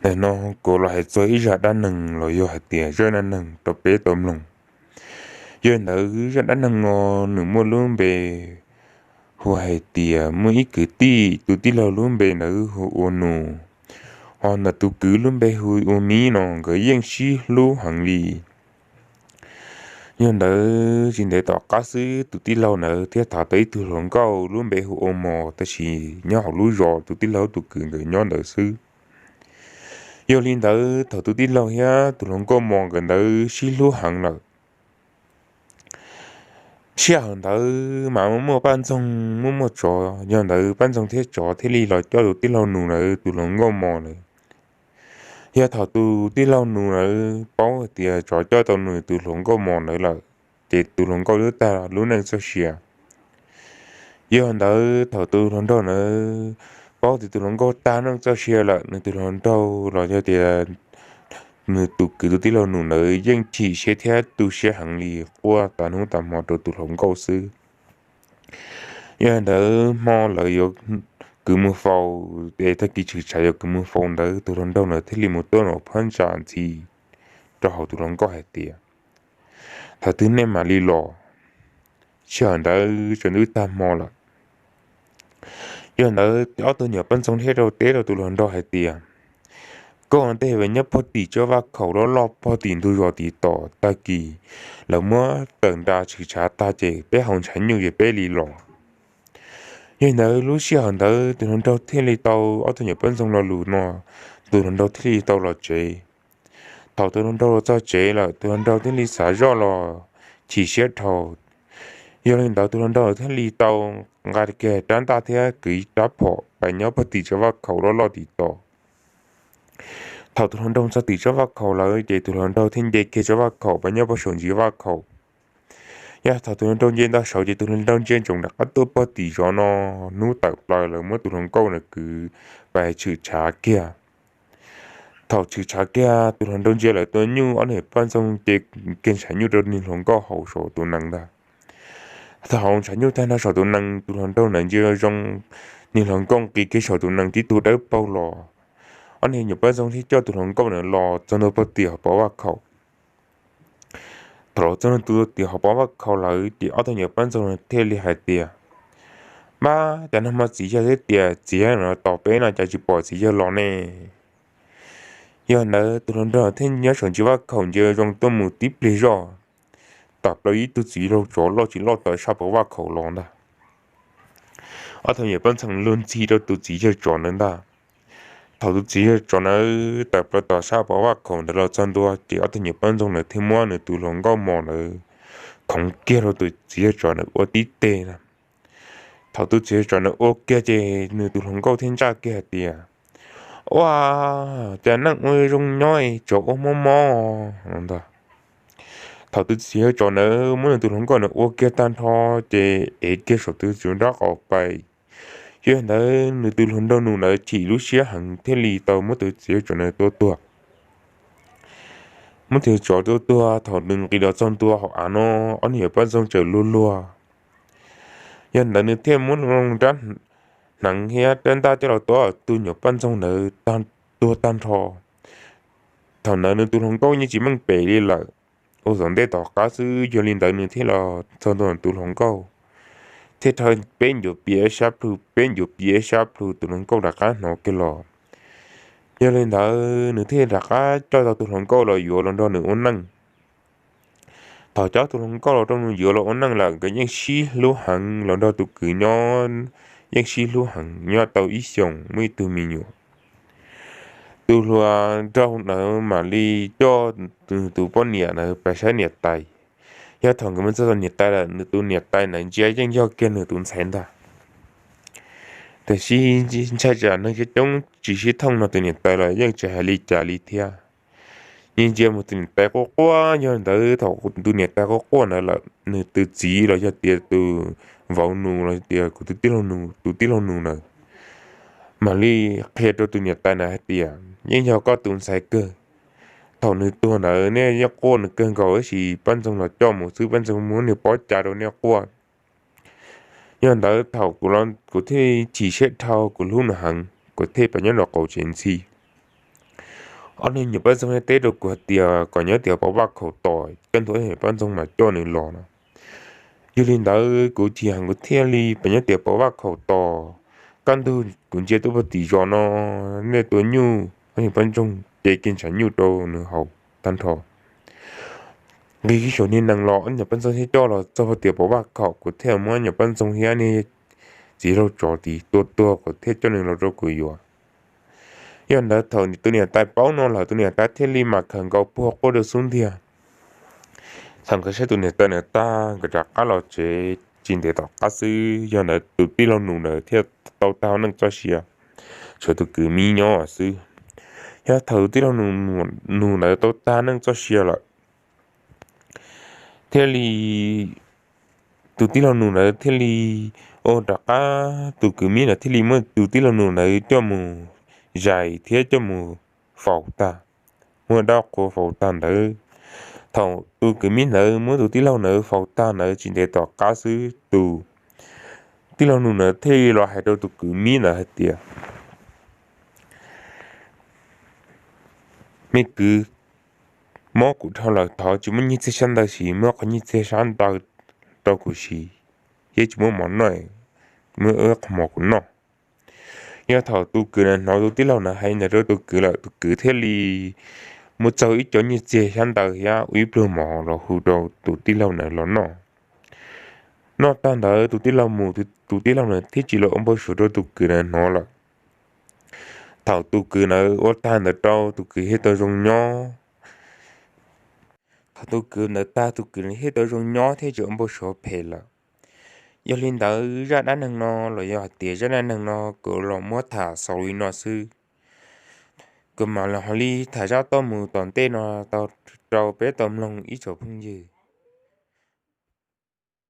Ntawm no kuv los hais txog ib zaj dab neeg los yog hais tias zaj dab neeg rau peb tau mloog. Yog li ntawd zaj dab neeg no nws muaj lub npe hu hais tias muaj ib kwv tij, tus tij laug lub npe ntawd hu ua Nus, ho ntawm tus kwv lub npe hu ua Mib no nkawd yeej sib hlub heev li. Yog li ntawd tsis ntev tom qab xwb tus tij laug ntawd thiaj tham tau ib tug hluas nkauj lub npe hu ua Mos, tab sis nyob hauv lub zos tus tij laug tus kwv nkawd nyob ntawd xwb. Yog li ntawd thaum tus tij laug thiab tus hluas nkauj Mos nkawd ntawd sib hlub heev lawm, sij hawm ntawd mas muaj paj ntxoog muaj muaj tsov, yog li ntawd paj ntxoog thiab tsov thiaj li los coj tus tij laug Nus ntawd tus hluas nkauj Mos ntawd. Yog thaum tus tij laug Nus ntawd paub hais tias tsov coj tau nws tus hluas nkauj Mos ntawd lawm, ces tus hluas nkauj twb tag lub neej txoj sia. Yog li ntawd thaum tus hluas nraug ntawd paub tias tus hluas nkauj tag neej txoj sia lawm, nws tus hluas nraug los yog tias nws tus kwv tus tij laug Nus ntawd yeej chim siab thiab tu siab heev li, quaj tas hnub tas hmo rau tus hluas nkauj xwb. Yog li ntawd hmo lawv yuav kwv mus faus, es tag kis tshwm tshav yuav kwv mus faus ntawd tus hluas nraug ntawd thiaj li mus tuaj nram phab ntsa ntxhi rau hauv tus hluas nkauj hais tias, thaum twg nej mam li los? Sij hawm ntawd tseem twb tag hmo lawm. Yog li ntawd ob tug nyuam poj ntxoog thiaj rau teb rau tus hluas nraug hais tias, koj ua ntej nyob pog tim tsob vaj khaum loj loj pog tim ntug zos tim tom, tag kis lawv muab tawm nra tshwm tshav tag ces peb haus ntshav nyuj ces peb li los. Yog li ntawd lub sij hawm ntawd tus hluas nraug thiaj li tau, ob tug nyuam poj ntxoog lo lus no, tus hluas nraug thiaj li tau los tsev. Thaum tus hluas nraug los txog tsev lawm tus hluas nraug thiaj li xav zoj los chim siab dhau. Yog li ntawd tus hluas nraug thiaj li tau nqa kiag rab ntaj thiab kwv rab phom pais nyob pog tim tsob vaj khaum loj loj tim tom. Thaum tus hluas nraug txog tim tsob vaj khaum lawm ces tus hluas nraug thiaj nce kiag tsob vaj khaum pais nyob pog saum ntsis vaj khaum. Yog thaum tus hluas nraug nce ntawm saud ces tus hluas nraug ntsia ntsoov rov qab tuaj pog tim zos no, hnub tawm plaws lawv muab tus hluas nkauj ntawd kwv pais tshwm tshav kiag. Thaum tshwm tshav kiag tus hluas nraug ntsia lawv tua nyuj, ob niag poj ntxoog ces kiag ntshav nyuj rau niag hluas nkauj haus saum tus nees ntag. Thaum haus ntshav nyuj tag nrho saum tus nees, tus hluas nraug ntawd ntsia zoo, niag hluas nkauj nqis kiag saum tus nees tib tug dawb paug los. Ob niag nyuam poj ntxoog thiaj coj tus hluas nkauj ntawd los txog ntua pog tim hauv pov vaj khaum. Thaum los txog ntua tim hauv pov vaj khaum lawm ces ob tug nyuam poj ntxoog thiaj li hais tias, mab, cas nag hmo txiv yawg thiab tias txiv yawg no tos peb no cas tsis pom txiv yawg los ne? Yog ntawd tus hluas nraug thiaj nyob saum ntsis vaj khaum ntsia zoo tuaj mus tib pliag zoj, tawm plaws ib tug txiv yawg tsov loj tsis loj tawm sab pov vaj khaum los ntag. Ob tug nyuam poj ntxoog luag ntxhi rau tus txiv yawg tsov ntawd ntag. Thaum tus txiv yawg tsov ntawd tawm plaws tom sab pov vaj khaum ntawd los txog ntua ces ob tug nyuam poj ntxoog ntawd thiaj muab nws tus hluas nkauj mos ntawd khoov kiag rau tus txiv yawg tsov ntawd ua tib teg na. Thaum tus txiv yawg tsov ntawd ua kiag ces nws tus hluas nkauj thiaj ntsaj kiag hais tias, ua, cas neeg ua zoo nyob tsov ua mob mob no ntag. Thaum tus txiv yawg tsov ntawd muab nws tus hluas nkauj ntawd ua kiag tag nrho ces ev kiag saum tus txiv nrab qaum pais. Yog li ntawd nws tus hluas nraug nus ntawd chim lub siab heev thiaj li tau muab tus txiv yawg tsov ntawd tua tuag. Muab tus tsov tua tuag, thaum nws nqis los txog ntua hauv av no, ob niag nyuam poj ntxoog txawm luag luag. Yog li ntawd nws thiaj muab rab hneev thiab rab ntaj coj los tua tus nyuam poj ntxoog ntawd tuag tag nrho. Thaum ntawd nws tus hluas nkauj yeej tsis meej pem li lawm. Ua tom ntej tom qab xwb, yog li ntawd nws thiaj los txog ntua tus hluas nkauj, thiaj rhawv peb ncuav pias sab plhu, peb ncuav pias sab plhu, tus hluas nkauj rov qab hnov kiag los. Yog li ntawd nws thiaj rov qab coj tau tus hluas nkauj los yuav los nrog nws ua neej. Thaum coj tus hluas nkauj los rau nws yuav los ua neej lawm, nkawd yeej sib hlub heev los nrog tus kwv nyob, yeej sib hlub heev nyob tau ib xyoos muaj ib tug me nyuam. Tus hluas nraug ntawd mam li coj tus poj niam ntawd pais saib niam tais. Yog thaum nkawd mus txog tom niam tais lawm, nws tus niam tais ntawd ntsia yeej yog kiag nws tus ntxhais ntag. Tiam sis ntshai tsam neeg coob coob tsis sib thooj no tus niam tais los yeej tsis hais li cas li thiab. Yeej ntsia mus tus niam tais quaj quaj, yog li ntawd thaum tus niam tais quaj quaj ntawd lawm, nws tus txiv los yog tias tus vauv nus los yog tias kuv tus tij laug nus, tus tij laug nus ntawd mam li qhia rau tus niam tais ntawd hais tias, yeej yog koj tus ntxhais kawg. Thaum nws tuag ntawd nej yeej quaj nws kawg nkaus, tab sis poj ntxoog los coj mus xwb, poj ntxoog muab nws pob cas rau nej quaj. Yog li ntawd thaum kuv thiaj chim siab dhau, kuv hlub nws heev, kuv thiaj pab nyob nraum qaum tsev ntxhi. Ob niag nyuam poj ntxoog teb rau kuv hais tias kom nyob tias pov vaj khaum tos, kaj ntug ob niag nyuam poj ntxoog mas coj nws los no. Yog li ntawd kuv chim heev kuv thiaj li pes nyob tias pov vaj khaum tos. Kaj ntug kuv ntsia tuaj puag tim zos no, nej tua nyuj, ob niag poj ntxoog ces kiag ntshav nyuj rau nws haus tag nrho. Nqis kiag saum niag nees los ob niag poj ntxoog thiaj coj los txog puag tim pov vaj khaum, kuv thiaj muab ob niag poj ntxoog thiab niag txiv laug tsov tid tua tuag, kuv thiaj coj nws los rau kuv yuav. Yog ntawd thaum tus niam tais paub no lawm, tus niam tais thiaj li mas khaws nkaus puag quaj rau xub ntiag. Thaum nkawd saib tus niam tais ntawd tag, nkawd rov qab los tsev tsis ntev tom qab xwb, yog ntawd tus tij laug nus ntawd thiaj tau tag neej txoj sia, tshuav tus kwv mib nyob xwb. Yog thaum tus tij laug nus ntawd tau tag neej txoj sia lawm, thiaj li tus tij laug nus ntawd thiaj li, ua rov qab tus kwv mib ntawd thiaj li muab tus tij laug nus ntawd coj mus zais thiab coj mus faus tag, muab dab qhuas faus tag ntawd. Thaum tus kwv mib ntawd muab tus tij laug ntawd faus tag ntawd tsis ntev tom qab xwb, tus tij laug nus ntawd thiaj li los hais rau tus kwv mib ntawd hais tias, me kwv, mob kuv dhau lawm, thov tsis muab nyiaj txiag xyab ntawv, sis muab qhov nyiaj txiag xyab ntawv rau kuv siv, thiab tsis muab mov noj, muab qhov mov kuv noj. Yog thaum tus kwv hnov tus tij laug ntawd hais ntawd rau tus kwv lawm, tus kwv thiaj li muab txaug ib co nyiaj txiag xyab ntawv thiab ua ib pluag mov los hu rau tus tij laug ntawd los noj. Noj tag ntawd tus tij laug mus, tus tij laug ntawd thiaj tsis los ua npau suav rau tus kwv ntawd hnov lawm. Thaum tus kwv ntawd ua tag ntawd rau, tus kwv thiaj tau zoo nyob. Thaum tus kwv ntawd tag, tus kwv thiaj tau zoo nyob thiab tsis ua npau suav phem lawm. Yog li ntawd zaj dab neeg no los yog hais tias zaj dab neeg no kuv los muab tham xaus li no xwb. Kuv mam li ho li tham zaj tuaj mus tom ntej no rau peb tau mloog ib tsoom phooj ywg.